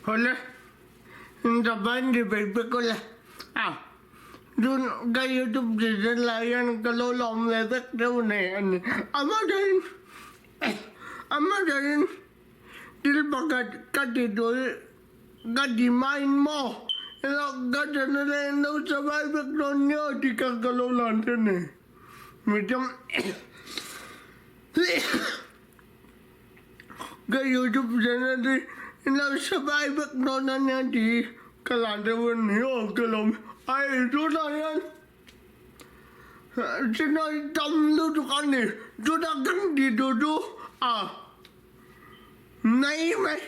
Hawle, Japan di bei vek ule. A, tun ka YouTube channel ah hian ka lo lawm ve vek deuh nei a ni. Amah dahin, amah dahin thil pakhat ka ti tur hi ka ti hmain maw ka channel ah hian lo subscribe vek dawn nia tih kha ka lo lan ta ni. Mitam Ka YouTube channel hi in lo subscribe vek dawn a nia tih hi ka lan deuh a ni aw ka lawm ai tunah hian chinai tam lutuk a ni chutah kan tih tur chu a nei mai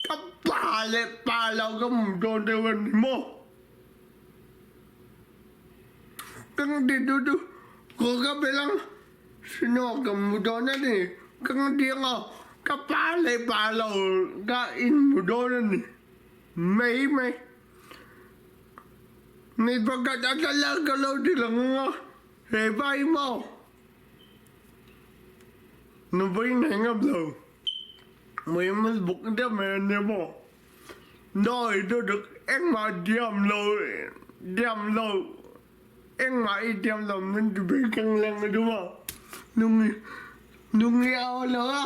ka pa leh pa lo ka hmu dawn deuh a ni maw. Kang ti tu chu kaw ka pe lang snow ka hmu dawn a ni. Kang ti ang aw ka pa leh pa lo ka in hmu dawn a ni mai mai. Mi pakhat a thlalak ka lo ti lang ang a, he pa hi maw nupui nei ngam lo mui mut buk deuh mai a nia maw. Nawi lutuk engmah diam lo diam lo engmah i diam lo min ti ve keng leng a duh a nungi nungi a aw lo a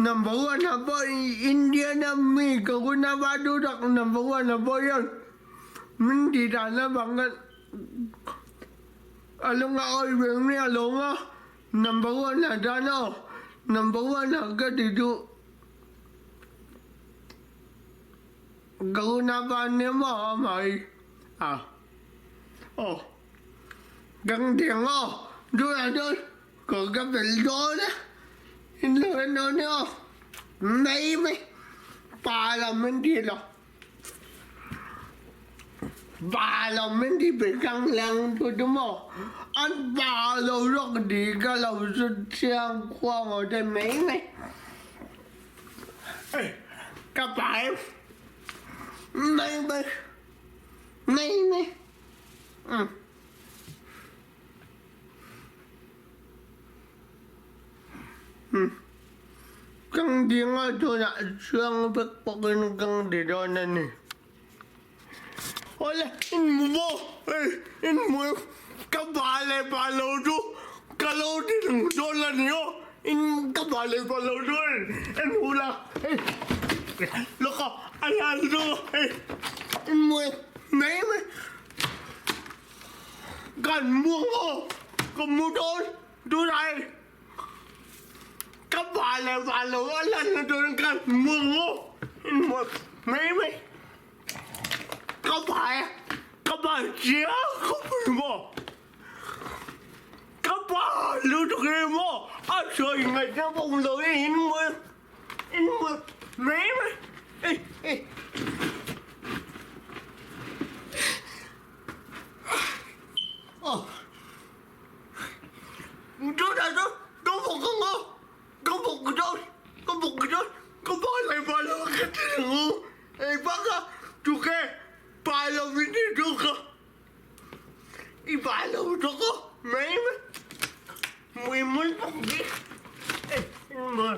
number one ah pawh India na mi ka hun a va duh tak number one ah pawh hian min ti dan avang khan a lung a awi ve miah lo a number one ah tan aw number one ah ka ti duh. Guna pa ni maw mai a aw gang tiang aw tunah chuan kawr ka pel dawn a in lo en dawn nia aw mai mai pa lam an ti lo pa lam an ti pe kang lang chu chu maw an pa lo zawk tih ka lo hre chiang kuang aw te mai mai. Ka pai mai mai mai mai Kang dinga tunah chuang vek bawkin kang ti dawn a ni. Awle in hmu maw? Hei in hmu em? Ka pa leh pa lo chu ka lo ti reng dawn a ni aw. In ka pa leh pa lo chu hei en hmu la hei lawk a a lan chu hei in hmu em? Mai mai kan mu aw ka mu dawn tunah hei ka pa leh pa lo a lan na turin kan mu aw in hmu em? Mai mai. Ka pai ka pai chiang khawp mai maw? Ka pa lutuk hi maw a sawi ngaihna bawk lo hi in hmu in hmu mai mai aw chutah chuan ka bawk ang a. Ka bawk dawn, ka bawk dawn, ka pa leh pa lo ka ti ang u. Ei bak a, tuke pa lo min ti tu ka. I pa lo tuk u, mai mai. Mui mui bawk di. Ei, ma.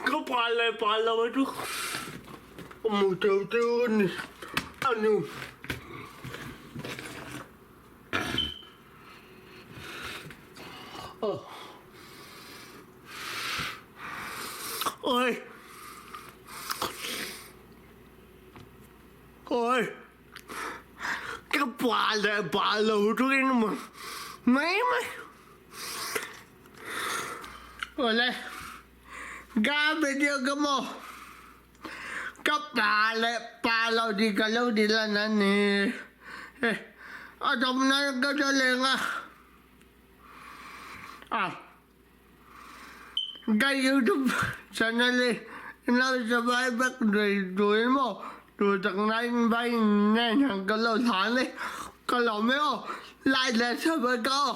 Ka pa leh pa lo chu ka hmu teuh teuh a ni a nu. Oi! Oi! Ka pa leh pa lo turin maw mai mai. Awle, ka video ka maw ka pa leh pa lo tih ka lo ti lan a ni. A tawpna ka hre leng a. A. Ka YouTube channel hi in lo subscribe vek thei tur in maw? Duhsakna in vai nen hian ka lo hlan e. Ka lawm e aw. Like leh subscribe ka aw.